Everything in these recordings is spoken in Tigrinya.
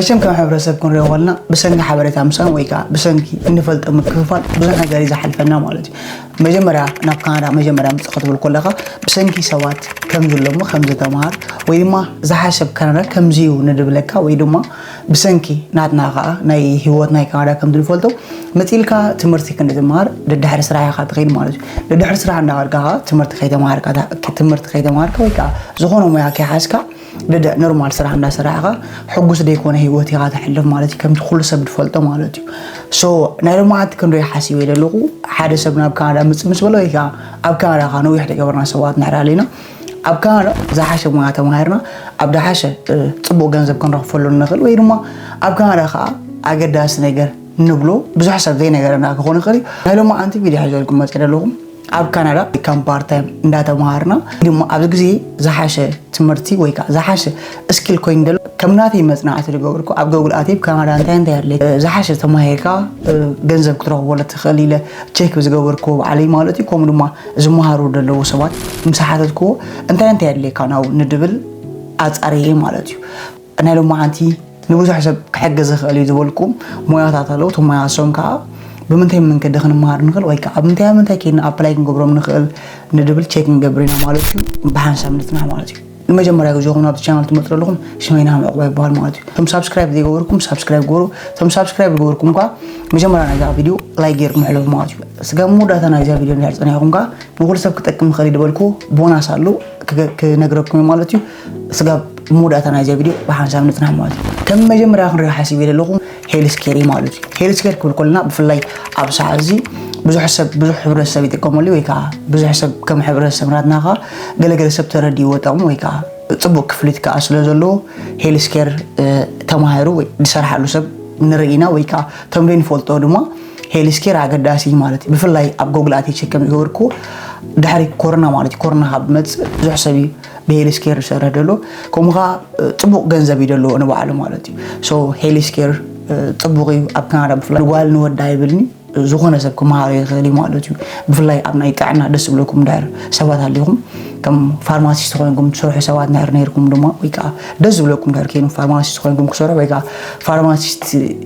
መቸም ከም ሕብረተሰብ ክንሪኦ ከለና ብሰንኪ ሓበሬታ ምሳን ወይ ከዓ ብሰንኪ እንፈልጦ ምክፍፋል ብዙሕ ነገር እዩ ዝሓልፈና ማለት እዩ። መጀመርያ ናብ ካናዳ መጀመርያ ምፅእ ክትብል ከለካ ብሰንኪ ሰባት ከም ዝለሙ ከም ዝተምሃር ወይ ድማ ዝሓሸብ ካናዳ ከምዚ እዩ ንድብለካ ወይ ድማ ብሰንኪ ናትና ከዓ ናይ ህይወት ናይ ካናዳ ከም ዝንፈልጦ መፂልካ ትምህርቲ ክንድትምሃር ደድሕሪ ስራሕ ኢካ ትኸይድ ማለት እዩ። ደድሕሪ ስራሕ እንዳኸድካ ከዓ ትምህርቲ ከይተምሃርካ ትምህርቲ ከይተምሃርካ ወይ ከዓ ዝኾነ ሙያ ከይሓዝካ ደደ ኖርማል ስራሕ እንዳሰራሕካ ሕጉስ ዘይኮነ ህይወት ኢካ ተሕልፍ ማለት እዩ ከምቲ ኩሉ ሰብ ዝፈልጦ ማለት እዩ። ሶ ናይ ሎማዓንቲ ክንሪኦ ሓሲበ ዘለኹ ሓደ ሰብ ናብ ካናዳ ምፅእ ምስ በለ ወይ ከዓ ኣብ ካናዳ ከዓ ነዊሕ ተገበርና ሰባት ንሕር ኣለና። ኣብ ካናዳ ዝሓሸ ሙያ ተማሂርና ኣብ ዝሓሸ ፅቡቅ ገንዘብ ክንረክፈሉ ንኽእል ወይ ድማ ኣብ ካናዳ ከዓ ኣገዳሲ ነገር ንብሎ ብዙሕ ሰብ ዘይነገረና ክኾን ይኽእል እዩ። ናይ ሎማዓንቲ ቪድዮ ሒዘልኩም መፅእ ዘለኹም ኣብ ካናዳ ከም ፓርታይም እንዳተምሃርና ድማ ኣብዚ ግዜ ዝሓሸ ትምህርቲ ወይ ከዓ ዝሓሸ ስኪል ኮይኑ ዘሎ ከም ናተይ መፅናዕቲ ዝገበርኩ ኣብ ጎግል ኣትየ ካናዳ እንታይ እንታይ ኣድለይ ዝሓሸ ተማሂርካ ገንዘብ ክትረክበሉ ትኽእል ኢለ ቼክ ዝገበርኩ ባዕለይ ማለት እዩ። ከምኡ ድማ ዝመሃሩ ዘለዉ ሰባት ምስ ሓተትክዎ እንታይ እንታይ ኣድለካ ናው ንድብል ኣፃርየ ማለት እዩ። ናይ ሎማዓንቲ ንብዙሕ ሰብ ክሕግዝ ዝኽእል እዩ ዝበልኩም ሞያታት ኣለዉ። እቶም ሞያታት እሶም ከዓ ብምንታይ መንገዲ ክንመሃር ንኽእል ወይ ከዓ ኣብ ምንታይ ኣብ ምንታይ ከይድና ኣፕላይ ክንገብሮም ንኽእል ንድብል ቼክ ንገብር ኢና ማለት እዩ። ብሓንሳብ ንፅናሕ ማለት እዩ። ንመጀመርያ ግዜኹም ናብቲ ቻናል ትመፁ ዘለኹም ሽመይ ናህም ዕቑባ ይበሃል ማለት እዩ። እቶም ሳብስክራይብ ዘይገበርኩም ሳብስክራይብ ገበሩ። እቶም ሳብስክራይብ ዝገበርኩም ከዓ መጀመርያ ናይዛ ቪድዮ ላይክ ገይርኩም ሕለፉ ማለት እዩ። ስጋብ መወዳእታ ናይዛ ቪድዮ እንድሕር ፀኒሕኩም ከዓ ንኩሉ ሰብ ክጠቅም ይኽእል እዩ ዝበልኩ ቦናስ ኣሎ ክነግረኩም እዩ ማለት እዩ። ስጋብ መወዳእታ ናይዚ ቪድዮ ብሓንሳብ ንፅናሕ ማለት እዩ። ከም መጀመርያ ክንሪኦ ሓሲበ ዘለኹ ሄልስኬር እዩ ማለት እዩ። ሄልስኬር ክብል ከለና ብፍላይ ኣብ ሰዓት እዚ ብዙሕ ሰብ ብዙሕ ሕብረተሰብ ይጥቀመሉ ወይ ከዓ ብዙሕ ሰብ ከም ሕብረተሰብ ናትና ከዓ ገለገለ ሰብ ተረዲእዎ ጠቕሙ ወይ ከዓ ፅቡቅ ክፍሊት ከዓ ስለ ዘለዎ ሄልስኬር ተማሂሩ ወይ ዝሰርሓሉ ሰብ ንርኢ ኢና ወይ ከዓ እቶም ዘይንፈልጦ ድማ ሄልስኬር ኣገዳሲ እዩ ማለት እዩ። ብፍላይ ኣብ ጎግል ኣትየ ቸክ ከም ዝገበርኩ ድሕሪ ኮሮና ማለት እዩ ኮሮና ካብ ዝመፅእ ብዙሕ ሰብ እዩ ብሄልስኬር ዝሰርሕ ዘሎ ከምኡ ከዓ ፅቡቅ ገንዘብ እዩ ዘለዎ ንባዕሉ ማለት እዩ። ሶ ሄልስኬር ፅቡቅ እዩ ኣብ ካናዳ ብፍላይ ንጓል ንወዳ ይብልኒ ዝኾነ ሰብ ክመሃሮ ይኽእል እዩ ማለት እዩ። ብፍላይ ኣብ ናይ ጥዕና ደስ ዝብለኩም ድሕር ሰባት ኣሊኹም ከም ፋርማሲስት ኮይንኩም ትሰርሑ ሰባት ንድሕር ነይርኩም ድማ ወይ ከዓ ደስ ዝብለኩም ድሕር ከይኑ ፋርማሲስት ኮይንኩም ክሰርሑ ወይ ከዓ ፋርማሲስት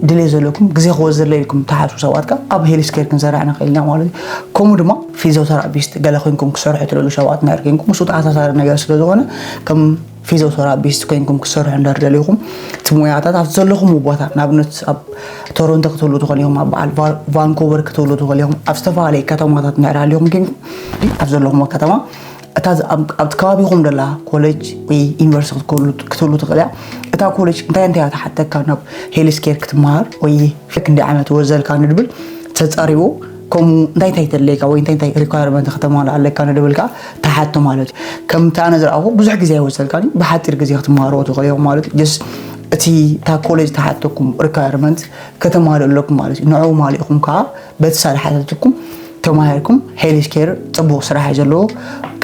ድሌት ዘለኩም ግዜ ክወስደለይ ኢልኩም ትሓስቡ ሰባት ከዓ ኣብ ሄልስኬር ክንሰርሕ ንኽእል ኢና ማለት እዩ። ከምኡ ድማ ፊዚዮተራፒስት ገለ ኮይንኩም ክሰርሑ ትደልዩ ሰባት ንድሕር ኮይንኩም ምስ ተኣሳሳሪ ነገር ስለ ዝኾነ ከም ፊዚዮተራፒስት ኮይንኩም ክሰርሑ እንድሕር ደሊኹም እቲ ሞያታት ኣብቲ ዘለኹም ቦታ ንኣብነት ኣብ ቶሮንቶ ክትህሉ ትኽእሉ ኢኹም ኣብ በዓል ቫንኮቨር ክትህሉ ትኽእሉ ኢኹም ኣብ ዝተፈላለዩ ከተማታት እንድሕር ሃሊኹም ኮይንኩም ኣብ ዘለኹም ከተማ እታ ኣብቲ ከባቢኹም ደላ ኮሌጅ ወይ ዩኒቨርሲቲ ክትህሉ ትኽእል እያ። እታ ኮሌጅ እንታይ እንታይ እያ ትሓተካ ናብ ሄልስኬር ክትመሃር ወይ ክንደይ ዓመት ወዘልካ ንድብል ተፃሪቦ ከምኡ እንታይ እንታይ ተድለየካ ወይ እንታይ እንታይ ሪኳርመንት ከተማልእ ኣለካ ንድብል ከዓ ተሓቶ ማለት እዩ። ከምቲ ኣነ ዝረኣኹ ብዙሕ ግዜ ኣይወሰድካን እዩ ብሓፂር ግዜ ክትመሃርዎ ትኽእል ኢኹም ማለት እዩ። ጀስ እቲ እታ ኮሌጅ ተሓተኩም ሪኳርመንት ከተማልኡ ኣለኩም ማለት እዩ። ንዕኡ ማሊእኹም ከዓ በቲ ሳለ ሓተትኩም ተማሂርኩም ሄልዝ ኬር ፅቡቕ ስራሕ እዩ ዘለዎ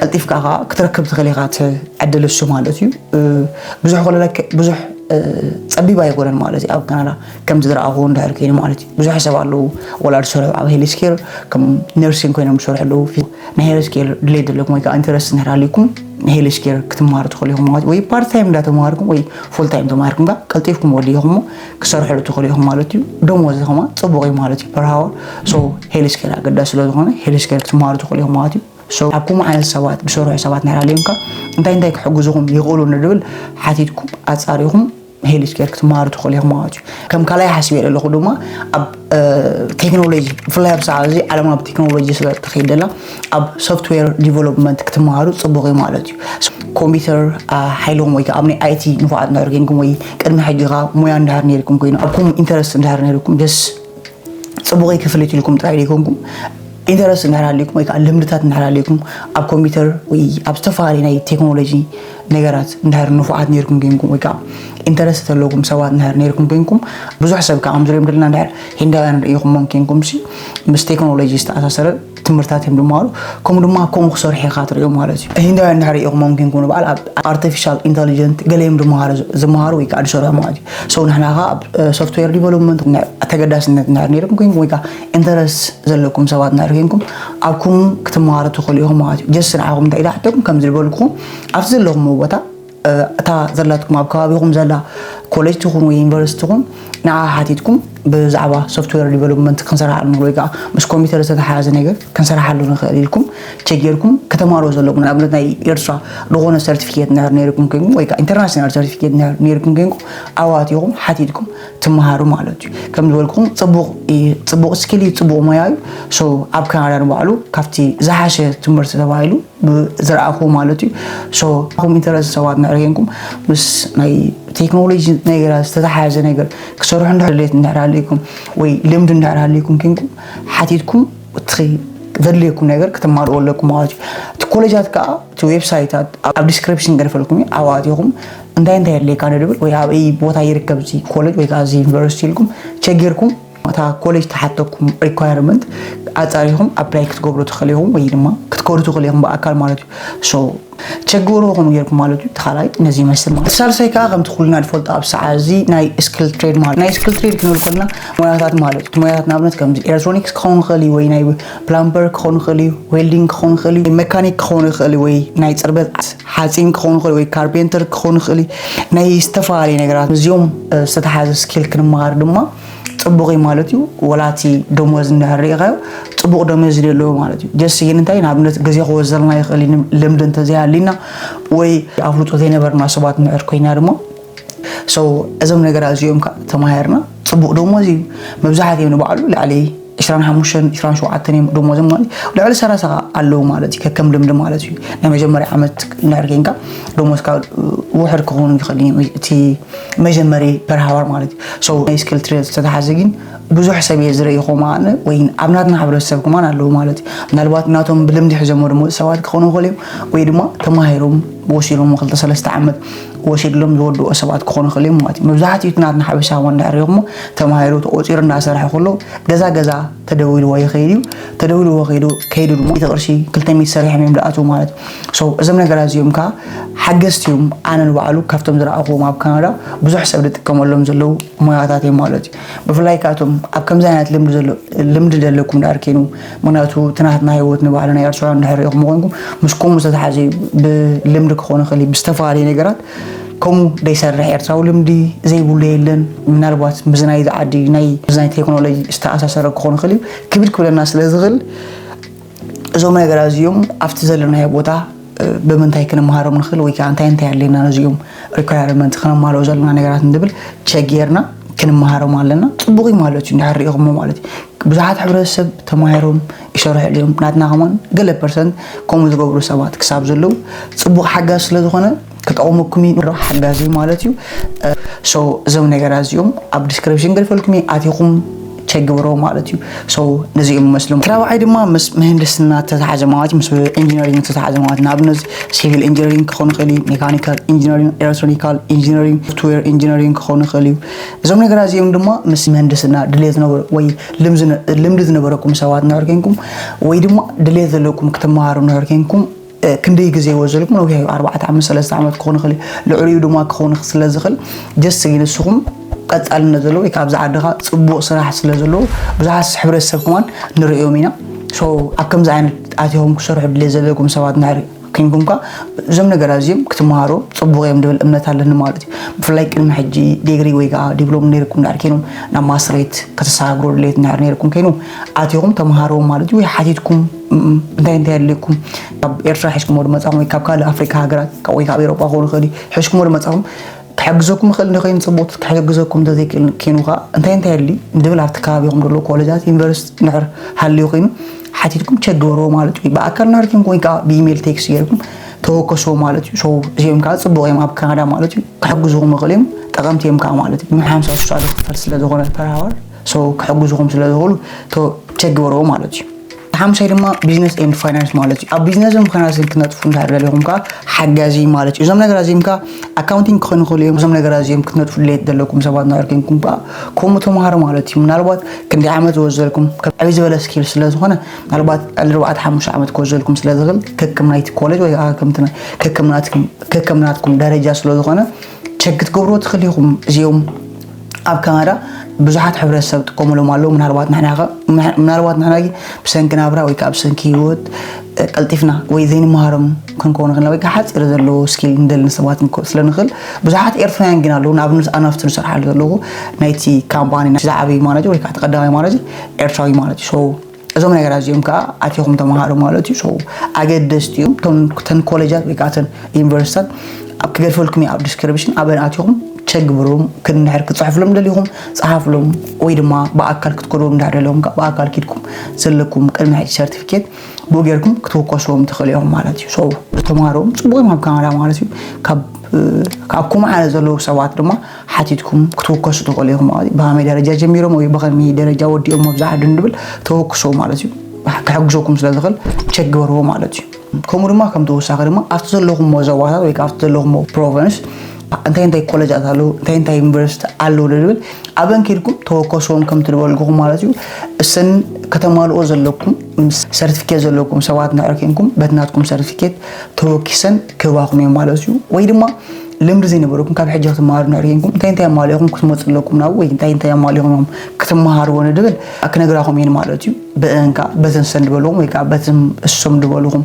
ቀልጢፍካ ከዓ ክትረክብ ትኽእል ኢኻ እቲ ዕድል እሱ ማለት እዩ። ብዙሕ ኮለለክ ብዙሕ ፀቢብ ኣይኮነን ማለት እዩ ኣብ ካናዳ ከምቲ ዝረኣኹ እንድሕር ኮይኑ ማለት እዩ ብዙሕ ሰብ ኣለዉ ወላ ዝሰርሑ ኣብ ሄልዝ ኬር ከም ነርሲን ኮይኖም ዝሰርሑ ኣለዉ ናይ ሄልዝ ኬር ድሌት ዘለኩም ወይ ከዓ ኢንተረስት እንድሕር ሃልዩኩም ሄልዝ ኬር ክትመሃሩ ትኽእሉ ኢኹም ማለት ወይ ፓርት ታይም እንዳተማሃርኩም ወይ ፉል ታይም ተማሂርኩም ጋር ቀልጢፍኩም ወዲኹም ክሰርሕሉ ትኽእሉ ኢኹም ማለት እዩ። ደሞዝ ከማ ፅቡቕ እዩ ማለት እዩ per hour so ሄልዝ ኬር ኣገዳሲ ስለ ዝኾነ ሄልዝ ኬር ክትመሃሩ ትኽእሉ ኢኹም ማለት እዩ። So ኣብ ከምኡ ዓይነት ሰባት ዝሰርሑ ሰባት ናይ ሃልዮም ከ እንታይ እንታይ ክሕግዙኹም ይኽእሉ ንድብል ሓቲትኩም ኣፃሪኹም ሄልዝ ኬር ክትመሃሩ ትኽእሉ ኢኹም ማለት እዩ። ከም ካልኣይ ሓሲበ ዘለኹ ድማ ኣብ ቴክኖሎጂ ብፍላይ ኣብ ሰዓት እዚ ዓለምና ብቴክኖሎጂ ስለ ትኸይድ ዘላ ኣብ ሶፍትዌር ዲቨሎፕመንት ክትመሃሩ ፅቡቕ እዩ ማለት እዩ። ኮምፒውተር ሓይልኹም ወይ ከዓ ኣብ ናይ ኣይቲ ንፉዓት እንድሕር ኮይንኩም ወይ ቅድሚ ሕጂ ከዓ ሙያ እንድሕር ነይርኩም ኮይኑ ኣብ ከምኡ ኢንተረስት እንድሕር ነይርኩም ደስ ፅቡቕ ክፍሊት ኢልኩም ጥራይ ዘይኮንኩም ኢንተረስት እንድሕር ሃልዩኩም ወይ ከዓ ልምድታት እንድሕር ሃልዩኩም ኣብ ኮምፒውተር ወይ ኣብ ዝተፈላለዩ ናይ ቴክኖሎጂ ነገራት እንድሕር ንፉዓት ነይርኩም ኮይንኩም ወይ ከዓ ኢንተረስት ዘለኩም ሰባት እንድሕር ነይርኩም ኮይንኩም ብዙሕ ሰብ ከዓ ከም ዝሪኦም ዘለና እንድሕር ሂንዳውያን ርኢኹሞም ኮይንኩም ሲ ምስ ቴክኖሎጂ ዝተኣሳሰረ ትምህርታት እዮም ዝመሃሩ ከምኡ ድማ ከምኡ ክሰርሑ ኢኻ ትሪኦ ማለት እዩ። ሂንዳውያን እንድሕር ርኢኹሞም ኮይንኩም ንበዓል ኣብ ኣርቲፊሻል ኢንተሊጀንት ገለ እዮም ዝመሃሩ ዝመሃሩ ወይ ከዓ ዝሰርሑ ማለት እዩ። So ንሕና ከዓ ኣብ ሶፍትዌር ዲቨሎፕመንት ተገዳስነት እንድሕር ነይርኩም ኮይንኩም ወይ ከዓ ኢንተረስት ዘለኩም ሰባት እንድሕር ኮይንኩም ኣብ ከምኡ ክትመሃሩ ትኽእሉ ኢኹም ማለት እዩ። ጀስት ንዓኹም እንታይ ኢለ ሓተኩም ከምዚ ዝበልኩኹም ኣብቲ ዘለኹምዎ ቦታ እታ ዘላትኩም ኣብ ከባቢኹም ዘላ ኮሌጅ ትኹን ወይ ዩኒቨርሲቲ ትኹን ንዓ ሓቲትኩም ብዛዕባ ሶፍትዌር ዲቨሎፕመንት ክንሰርሓሉ ንኽእል ወይ ከዓ ምስ ኮምፒውተር ዝተተሓያዘ ነገር ክንሰርሓሉ ንኽእል ኢልኩም ቸክ ጌርኩም ከተማርዎ ዘለኩም። ንኣብነት ናይ ኤርትራ ዝኾነ ሰርቲፊኬት እንድሕር ነይርኩም ኮይንኩም ወይ ከዓ ኢንተርናሽናል ሰርቲፊኬት እንድሕር ነይርኩም ኮይንኩም ኣብኡ ኣቲኹም ሓቲትኩም ትመሃሩ ማለት እዩ። ከም ዝበልኩም ፅቡቕ እዩ፣ ፅቡቕ ስኪል እዩ፣ ፅቡቕ ሞያ እዩ። ሶ ኣብ ካናዳ ንባዕሉ ካብቲ ዝሓሸ ትምህርቲ ተባሂሉ ዝረኣኹ ማለት እዩ። ሶ ኹም ኢንተረስት ሰባት እንድሕር ኮይንኩም ምስ ናይ ቴክኖሎጂ ነገራት ዝተተሓያዘ ነገር ክሰርሑ እንድሕር ድሌት እንድሕር ሃልይኩም ወይ ልምዲ እንድሕር ሃልይኩም ኮይንኩም ሓቲትኩም እቲ ዘድልየኩም ነገር ክትማርዎ ኣለኩም ማለት እዩ። እቲ ኮሌጃት ከዓ እቲ ዌብሳይታት ኣብ ዲስክሪፕሽን ገድፈልኩም እዩ። ኣብኡ ኣቲኹም እንታይ እንታይ የድልየካ ንድብል ወይ ኣበይ ቦታ ይርከብ እዚ ኮሌጅ ወይ ከዓ እዚ ዩኒቨርሲቲ ኢልኩም ቸክ ጌርኩም እታ ኮሌጅ ትሓተኩም ሪኳየርመንት ኣጻሪኹም ኣፕላይ ክትገብሩ ትኽእሉ ኢኹም ወይ ድማ ክትከዱ ትኽእሉ ኢኹም ብኣካል ማለት እዩ። ሶ ቸክ ግበርዎ ከምኡ ጌርኩም ማለት እዩ። እቲ ካልኣይ ነዚ ይመስል ማለት እዩ። ሳልሳይ ከዓ ከምቲ ኩልና ንፈልጦ ኣብ ሰዓት እዚ ናይ ስኪል ትሬድ ማለት ናይ ስኪል ትሬድ ክንብል ከለና ሞያታት ማለት እዩ። እቲ ሞያታት ንኣብነት ከምዚ ኤሌክትሮኒክስ ክኸውን ይኽእል እዩ ወይ ናይ ፕላምበር ክኸውን ይኽእል እዩ፣ ዌልዲንግ ክኸውን ይኽእል እዩ፣ መካኒክ ክኸውን ይኽእል እዩ ወይ ናይ ፅርበት ሓፂን ክኸውን ይኽእል ወይ ካርፔንተር ክኸውን ይኽእል እዩ። ናይ ዝተፈላለዩ ነገራት እዚኦም ዝተተሓዘ ስኪል ክንመሃር ድማ ፅቡቕ እዩ ማለት እዩ። ወላ እቲ ደሞዝ እንድሕር ርኢኻዮ ፅቡቕ ደሞዝ ይደለዎ ማለት እዩ። ጀስት ግን እንታይ ንኣብነት ግዜ ክወዘልና ይኽእል እዩ፣ ልምዲ እንተዘይሃሊና ወይ ኣፍልጦ ዘይነበርና ሰባት እንድሕር ኮይና ድማ ሰው እዞም ነገራት እዚኦም ከዓ ተማሂርና ፅቡቕ ደሞዝ እዩ። መብዛሕትኦም ንባዕሉ ልዕሊ ዕስራን ሓሙሽተን ዕስራን ሸውዓተን እዮም ደሞዞም ማለት እዩ። ልዕሊ ሰላሳ ከዓ ኣለዉ ማለት እዩ። ከከም ልምዲ ማለት እዩ። ናይ መጀመርያ ዓመት እንድሕር ኮይንካ ደሞዝካ ውሕድ ክኸውን ይኽእል እዩ እቲ መጀመሪ ፐር ሃወር ማለት እዩ። ሶ ናይ ስኪል ትሬድ ዝተተሓዘ ግን ብዙሕ ሰብ እየ ዝርኢ ከምኡ ኣነ ወይ ኣብ ናትና ሕብረተሰብ ከማን ኣለዉ ማለት እዩ። ምናልባት ናቶም ብልምዲ ሒዞሞ ደሞ ሰባት ክኾኑ ይኽእሉ እዮም ወይ ድማ ተማሂሮም ወሲዶም ክልተ ሰለስተ ዓመት ወሲድሎም ዝወድኦ ሰባት ክኾኑ ይኽእሉ እዮም ማለት እዩ። መብዛሕትኡ እቲ ናትና ሓበሻ እዋን እንድሕር ሪኢኹሞ ተማሂሩ ተቆፂሩ እንዳሰርሐ ከሎ ገዛ ገዛ ተደዊልዎ ይኸይድ እዩ። ተደዊልዎ ከይዱ ከይዱ ድማ እቲ ቅርሺ ክልተ ሚእቲ ሰሪሖም እዮም ዝኣትዉ ማለት እዩ። ሶ እዞም ነገራት እዚኦም ከዓ ሓገዝቲ እዮም። ኣነ ንባዕሉ ካብቶም ዝረኣኹዎም ኣብ ካናዳ ብዙሕ ሰብ ዝጥቀመሎም ዘለዉ ሞያታት እዮም ማለት እዩ። ብፍላይ ካቶም ኣብ ከምዚ ዓይነት ልምዲ ዘሎ ልምዲ ዘለኩም ድኣር ኮይኑ ምክንያቱ እቲ ናትና ህይወት ንባዕሉ ናይ ኤርትራውያን እንድሕር ሪኢኹም ኮይንኩም ምስ ከምኡ ዝተተሓዘ እዩ። ብልምዲ ክኾን ይኽእል እዩ ብዝተፈላለዩ ነገራት ከምኡ ዘይሰርሕ ኤርትራዊ ልምዲ ዘይብሉ የለን። ምናልባት ምስ ናይዚ ዓዲ ናይ ምስ ናይ ቴክኖሎጂ ዝተኣሳሰረ ክኾን ይኽእል እዩ ክብል ክብለና ስለ ዝኽእል እዞም ነገራት እዚኦም ኣብቲ ዘለናዮ ቦታ ብምንታይ ክንመሃሮም ንኽእል ወይ ከዓ እንታይ እንታይ ኣለና ነዚኦም ሪኳየርመንት ክነማልኦ ዘለና ነገራት ንብል ቸክ ጌርና ክንመሃሮም ኣለና። ፅቡቕ እዩ ማለት እዩ እንድሕር ሪኢኹሞ ማለት እዩ። ብዙሓት ሕብረተሰብ ተማሂሮም ይሰርሑ እዮም። ናትና ከማን ገለ ፐርሰንት ከምኡ ዝገብሩ ሰባት ክሳብ ዘለዉ ፅቡቕ ሓጋዝ ስለ ዝኾነ ክጠቕመኩም እዩ ንሮ ሓጋዚ ማለት እዩ። ሶ እዞም ነገራት እዚኦም ኣብ ዲስክሪፕሽን ገድፈልኩም እዩ ኣቲኹም ቸክ ግበሮ ማለት እዩ። ሶ ነዚኦም ይመስሉ። እቲ ራብዓይ ድማ ምስ ምህንድስና ተተሓዘ ማለት ምስ ኢንጂነሪንግ ተተሓዘ ማለት ንኣብነት ሲቪል ኢንጂነሪንግ ክኾን ይኽእል እዩ፣ ሜካኒካል ኢንጂነሪንግ፣ ኤሌክትሮኒካል ኢንጂነሪንግ፣ ሶፍትዌር ኢንጂነሪንግ ክኾን ይኽእል እዩ። እዞም ነገራት እዚኦም ድማ ምስ ምህንድስና ድሌት ዝነበሩ ወይ ልምዲ ዝነበረኩም ሰባት ንሕር ኮንኩም ወይ ድማ ድሌት ዘለኩም ክትመሃሩ ንሕር ኮንኩም ክንደይ ግዜ ይወዘልኩም ነዊሕ እዩ። ኣርባዕተ ዓመት ሰለስተ ዓመት ክኾን ይኽእል እዩ። ልዕሊኡ ድማ ክኾን ስለ ዝኽእል ጀስት ግን ንስኹም ቀፃልነት ዘለዎ ወይ ካብዚ ዓድኻ ፅቡቕ ስራሕ ስለ ዘለዎ ብዙሓት ሕብረተሰብ ከማን ንርእዮም ኢና። ሶ ኣብ ከምዚ ዓይነት ኣትዮም ክሰርሑ ድሌት ዘለኩም ሰባት ንሕር ኮንኩም ከ እዞም ነገራት እዚኦም ክትመሃሩ ፅቡቕ እዮም ድብል እምነት ኣለኒ ማለት እዩ። ብፍላይ ቅድሚ ሕጂ ዲግሪ ወይ ከዓ ዲፕሎም ነይርኩም ድሕር ኮይኑ ናብ ማስትሬት ከተሰጋግሩ ድሌት እንድሕር ነይርኩም ኮይኑ ኣቲኹም ተምሃርዎም ማለት እዩ። ወይ ሓቲትኩም እንታይ እንታይ ኣድልየኩም ካብ ኤርትራ ሒዝኩሞ ድመፃኹም ወይ ካብ ካልእ ኣፍሪካ ሃገራት ወይ ካብ ኤሮጳ ክኸውን ይኽእል እዩ ሒዝኩሞ ድመፃኹም ክሕግዘኩም ይኽእል እንተኮይኑ ፅቡቅ ክሕግዘኩም እንተዘይክእል ኮይኑ ከዓ እንታይ እንታይ ኣድሊ ንድብል ኣብቲ ከባቢኹም ዘሎ ኮሌጃት ዩኒቨርሲቲ እንድሕር ሃልዩ ኮይኑ ሓቲትኩም ቸገርዎ ማለት እዩ። ብኣካል እንድሕር ኮንኩም ወይ ከዓ ብኢሜይል ቴክስት ገይርኩም ተወከስዎ ማለት እዩ። ሶ እዚኦም ከዓ ፅቡቅ እዮም ኣብ ካናዳ ማለት እዩ። ክሕግዝኹም ይኽእል እዮም ጠቐምቲ እዮም ከዓ ማለት እዩ። ሓምሳ ሽሻ ዝኽፈል ስለ ዝኾነ ፐር ሃወር ሶ ክሕግዝኹም ስለ ዝኽእሉ ቸገርዎ ማለት እዩ። ሓምሳይ ድማ ቢዝነስ ኤንድ ፋይናንስ ማለት እዩ። ኣብ ቢዝነስን ፋይናንስን ክትነጥፉ እንድሕር ደሊኹም ከዓ ሓጋዚ ማለት እዩ። እዞም ነገራት እዚኦም ከዓ ኣካውንቲንግ ክኾኑ ይኽእሉ እዮም። እዞም ነገራት እዚኦም ክትነጥፉ ድሌት ዘለኩም ሰባት እንድሕር ኮንኩም ከዓ ከምኡ ተምሃሩ ማለት እዩ። ምናልባት ክንደይ ዓመት ዝወዘልኩም ካብ ዕብይ ዝበለ ስኪል ስለ ዝኾነ ምናልባት ልዕሊ ኣርባዕተ ሓሙሽተ ዓመት ክወዘልኩም ስለ ዝኽእል ከከም ናይቲ ኮሌጅ ወይ ከዓ ከምቲ ናይ- ከከም ናትኩም ከከም ናትኩም ደረጃ ስለ ዝኾነ ቸክ ክትገብርዎ ትኽእሉ ኢኹም። እዚኦም ኣብ ካናዳ ብዙሓት ሕብረተሰብ ጥቀሙሎም ኣለዉ። ምናልባት ንሕና ኸ ምናልባት ንሕና ግን ብሰንኪ ናብራ ወይ ከዓ ብሰንኪ ህይወት ቀልጢፍና ወይ ዘይንመሃሮም ክንከውን ንኽእል ኢና። ወይ ከዓ ሓፂር ዘለዎ ስኪል ንደሊ ሰባት ክንከውን ስለ ንኽእል ብዙሓት ኤርትራውያን ግን ኣለዉ። ንኣብነት ኣነ ኣብቲ ዝሰርሓሉ ዘለኹ ናይቲ ካምፓኒ ናይቲ ዝዓበዩ ማናጀር ወይ ከዓ እቲ ቀዳማይ ማናጀር ኤርትራዊ ማለት እዩ። እዞም ነገራት እዚኦም ከዓ ኣቲኹም ተምሃሩ ማለት እዩ። ኣገደስቲ እዮም። ተን ኮሌጃት ወይ ከዓ ተን ዩኒቨርሲታት ኣብ ክገድፈልኩም ኣብ ዲስክሪፕሽን ኣበን ኣቲኹም ቸክ ግበርዎም። ክንድሕር ክትፅሕፍሎም ደሊኹም ፀሓፍሎም፣ ወይ ድማ ብኣካል ክትከድዎም እንድሕር ደሊኹም ከዓ ብኣካል ኪድኩም ዘለኩም ቅድሚ ሕጂ ሰርቲፊኬት ብኡ ጌርኩም ክትወከስዎም ትኽእሉ ኢኹም ማለት እዩ። ተምሃሮም ፅቡቅ እዮም ኣብ ካናዳ ማለት እዩ። ካብ ከምኡ ዓይነት ዘለዉ ሰባት ድማ ሓቲትኩም ክትወከሱ ትኽእሉ ኢኹም ማለት እዩ። ብኸመይ ደረጃ ጀሚሮም ወይ ብኸመይ ደረጃ ወዲኦም መብዛሕትኡ ንብል ተወክሶ ማለት እዩ። ክሕግዘኩም ስለ ዝኽእል ቸክ ግበርዎ ማለት እዩ። ከምኡ ድማ ከም ተወሳኺ ድማ ኣብቲ ዘለኹሞ ዞባታት ወይ ኣብቲ ዘለኹሞ ፕሮቨንስ እንታይ እንታይ ኮለጃት ኣለዉ፣ እንታይ እንታይ ዩኒቨርሲቲ ኣለዉ ንብል ኣበን ኪድኩም ተወከስዎም ከም ትድበልኩኹም ማለት እዩ። እሰን ከተማልኦ ዘለኩም ምስ ሰርቲፊኬት ዘለኩም ሰባት እንድሕር ኮንኩም በቲ ናትኩም ሰርቲፊኬት ተወኪሰን ክህባኹም እዮም ማለት እዩ። ወይ ድማ ልምዲ ዘይነበረኩም ካብ ሕጂ ክትመሃሩ እንድሕር ኮንኩም እንታይ እንታይ ኣማሊእኹም ክትመፁ ኣለኩም ናብ ወይ እንታይ እንታይ ኣማሊእኹም እዮም ክትመሃርዎ ንድብል ክነግራኹም እየን ማለት እዩ። ብእንካ በተን ሰን ድበልኹም ወይ ከዓ በትም እሶም ድበልኹም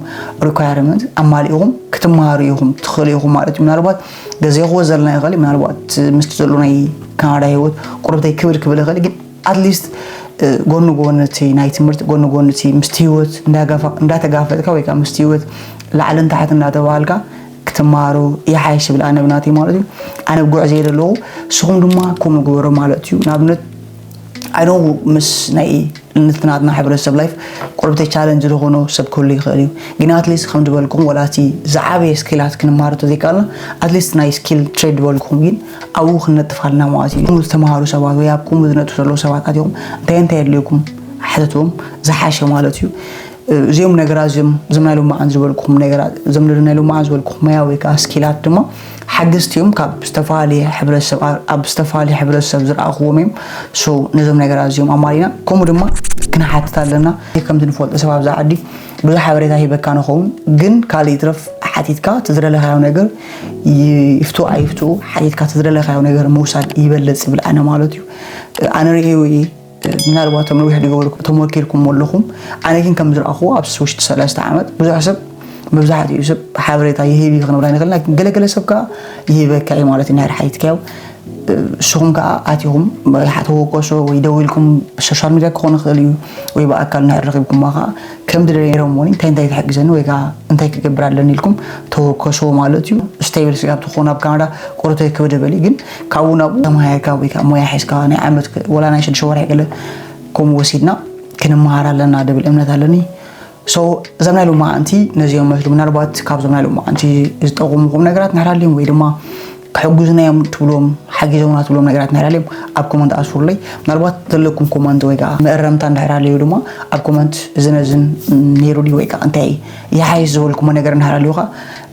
ሪኳርመንት ኣማሊእኹም ክትመሃሩ ኢኹም ትኽእሉ ኢኹም ማለት እዩ። ምናልባት ገዜ ክወ ዘለና ይኽእል እዩ። ምናልባት ምስቲ ዘሎ ናይ ካናዳ ህይወት ቁርብተይ ክብል ክብል ይኽእል ግን ኣትሊስት ጎኒ ጎኒ እቲ ናይ ትምህርቲ ጎኒ ጎኒ እቲ ምስቲ ህይወት እንዳጋፋ እንዳተጋፈጥካ ወይ ከዓ ምስቲ ህይወት ላዕልን ታሕት እንዳተባሃልካ ክትመሃሩ ይሓይሽ ይብል ኣነ ብናተይ ማለት እዩ። ኣነ ብጉዕ ዘየ ዘለኹ ንስኹም ድማ ከምኡ ግበሩ ማለት እዩ። ንኣብነት ኣይ ኖ ምስ ናይ ንትናትና ሕብረተሰብ ላይፍ ቁርብተ ቻለንጅ ዝኾኖ ሰብ ክህሉ ይኽእል እዩ። ግን ኣትሊስት ከም ዝበልኩም ወላ እቲ ዝዓበየ ስኪላት ክንመሃር ተዘይካልና ኣትሊስት ናይ ስኪል ትሬድ ዝበልኩም ግን ኣብኡ ክንነጥፍ ኣለና ማለት እዩ። ከምኡ ዝተምሃሩ ሰባት ወይ ኣብ ከምኡ ዝነጥፉ ዘለዉ ሰባት ኣትኹም እንታይ እንታይ የድልየኩም ሕተትዎም ዝሓሸ ማለት እዩ። እዚኦም ነገራት እዚኦም እዞም ናይ ሎማዓን ዝበልኩም ነገራት እዞም ናይ ሎማዓን ዝበልኩም መያ ወይ ከዓ ስኪላት ድማ ሓገዝቲ እዮም። ካብ ዝተፈላለየ ሕብረተሰብ ኣብ ዝተፈላለየ ሕብረተሰብ ዝረኣኽዎም እዮም። ሶ ነዞም ነገራት እዚኦም ኣማሊና ከምኡ ድማ ክንሓትት ኣለና። ከምቲ ንፈልጦ ሰብ ኣብዛ ዓዲ ብዙሕ ሓበሬታ ሂበካ ንኸውን ግን ካልእ ይትረፍ ሓቲትካ ትዝደለኻዮ ነገር ይፍቱ ኣይፍቱ ሓቲትካ ትዝደለኻዮ ነገር ምውሳድ ይበለፅ ይብል ኣነ ማለት እዩ። ኣነ ርእዩ ምናልባት ቶም ነዊሕ ዝገበሩ ተመኪርኩም ኣለኹም። ኣነ ግን ከም ዝረኣኽዎ ኣብ ውሽጢ ሰለስተ ዓመት ብዙሕ ሰብ መብዛሕትኡ ሰብ ሓበሬታ ይህብ እዩ ክንብላ ንኽእል ኢና። ገለገለ ሰብ ከዓ ይህበካ እዩ ማለት እዩ ናይ ሓይትካዮ። ንስኹም ከዓ ኣቲኹም ተወከሶ ወይ ደው ኢልኩም ሶሻል ሚዲያ ክኾን ይኽእል እዩ ወይ ብኣካል ንሕር ረኺብኩማ ከዓ ከም ድደረይሮም ሞኒ እንታይ እንታይ ትሕግዘኒ ወይ ከዓ እንታይ ክገብር ኣለኒ ኢልኩም ተወከሶ ማለት እዩ። ስቴብል ስጋብ ትኾኑ ኣብ ካናዳ ቁርተይ ክብደ በሊ ግን ካብኡ ናብኡ ተማሂርካ ወይ ከዓ ሞያ ሒዝካ ናይ ዓመት ወላ ናይ ሽዱሽተ ወርሒ ገለ ከምኡ ወሲድና ክንመሃር ኣለና ድብል እምነት ኣለኒ። ሶ እዞም ናይ ሎማዓንቲ ነዚኦም መስሉ ምናልባት ካብዞም ናይ ሎማዓንቲ ዝጠቕሙኹም ነገራት ንሕራልዮም ወይ ድማ ክሕግዙና እዮም ትብሎም ሓጊዞምና ትብሎም ነገራት ንሕራልዮም ኣብ ኮመንት ኣስፍሩለይ። ምናልባት ዘለኩም ኮመንት ወይ ከዓ መእረምታ እንድሕራለዩ ድማ ኣብ ኮመንት እዚ ነዝን ነይሩ ድዩ ወይ ከዓ እንታይ ይሓይሽ ዝበልኩሞ ነገር እንድሕራልዩ ከዓ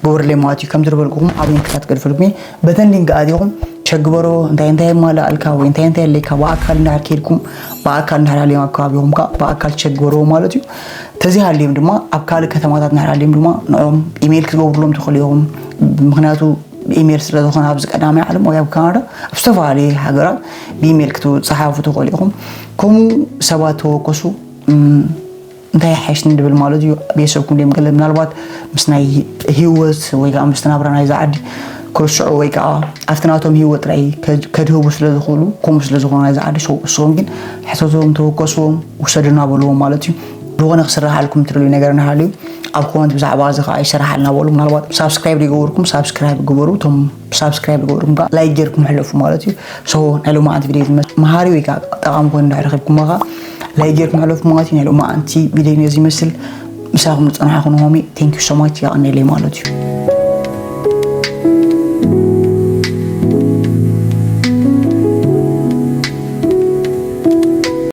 ግበሩለይ ማለት እዩ። ከም ዝርበልኩኹም ኣብ ሊንክታት ገድፈልኩም እየ። በተን ሊንክ ኣቲኹም ቸግበሮ እንታይ እንታይ የማልኣልካ ወይ እንታይ እንታይ ኣለካ ብኣካል እንድሕር ከይድኩም ብኣካል እንድሕር ሃልዮም ኣብ ከባቢኹም ከዓ ብኣካል ቸግበሮ ማለት እዩ። ተዘይሃልዮም ድማ ኣብ ካልእ ከተማታት እንድሕር ሃልዮም ድማ ንኦም ኢሜይል ክትገብሩሎም ትኽእሉ ኢኹም። ምክንያቱ ኢሜይል ስለ ዝኾነ ኣብዚ ቀዳማይ ዓለም ወይ ኣብ ካናዳ ኣብ ዝተፈላለዩ ሃገራት ብኢሜይል ክትፀሓፉ ትኽእሉ ኢኹም። ከምኡ ሰባት ተወከሱ። እንታይ ሓይሽ ንድብል ማለት እዩ። ቤተሰብኩም ድም ገለ ምናልባት ምስ ናይ ህይወት ወይ ከዓ ምስ ናብራ ናይዛ ዓዲ ክርስዑ ወይ ከዓ ኣብቲ ናቶም ህይወት ጥራይ ከድህቡ ስለ ዝኽእሉ ከምኡ ስለ ዝኾኑ ናይዛ ዓዲ ሰው እሶም ግን ሕተቶም ተወከስዎም ውሰዱና በልዎም ማለት እዩ። ዝኾነ ክስራሓልኩም ትደልዩ ነገር እናሃልዩ ኣብ ኮመንት ብዛዕባ እዚ ከዓ ይስራሓልና በሉ። ምናልባት ሳብስክራይብ ይገብርኩም ሳብስክራይብ ግበሩ። እቶም ሳብስክራይብ ይገብርኩም ከዓ ላይክ ጌርኩም ሕለፉ ማለት እዩ። ሶ ናይ ሎማዓንቲ ቪድዮ ዝመስል መሃሪ ወይ ከዓ ጠቓሚ ኮይኑ እንድሕር ረኺብኩሞ ከዓ ላይክ ጌርኩም ሕለፉ ማለት እዩ። ናይ ሎማዓንቲ ቪድዮ ነዚ ይመስል። ምሳኹም ዝፀናሕኹ ንሆሚ thank you so much የቐኔለይ ማለት እዩ።